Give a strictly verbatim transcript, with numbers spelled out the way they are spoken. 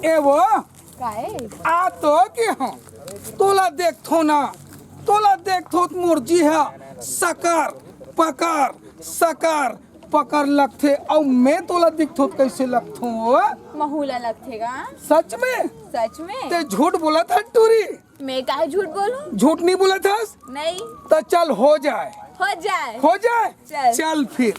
ए वो, काहे? आ तो के हम तोला देखथो ना, तोला देखथो त मोर जी हा सकार पकार सकार पकार लगथे। अउ मैं तोला दिखथो त कइसे लगथो? महूला लगथे गा। सच में? सच में? ते झूठ बोलत हस टूरी। मैं काहे झूठ बोलूं? झूठ नहीं बोलत हस? नहीं। त चल हो जाए। हो जाए। हो जाए। चल। चल फिर।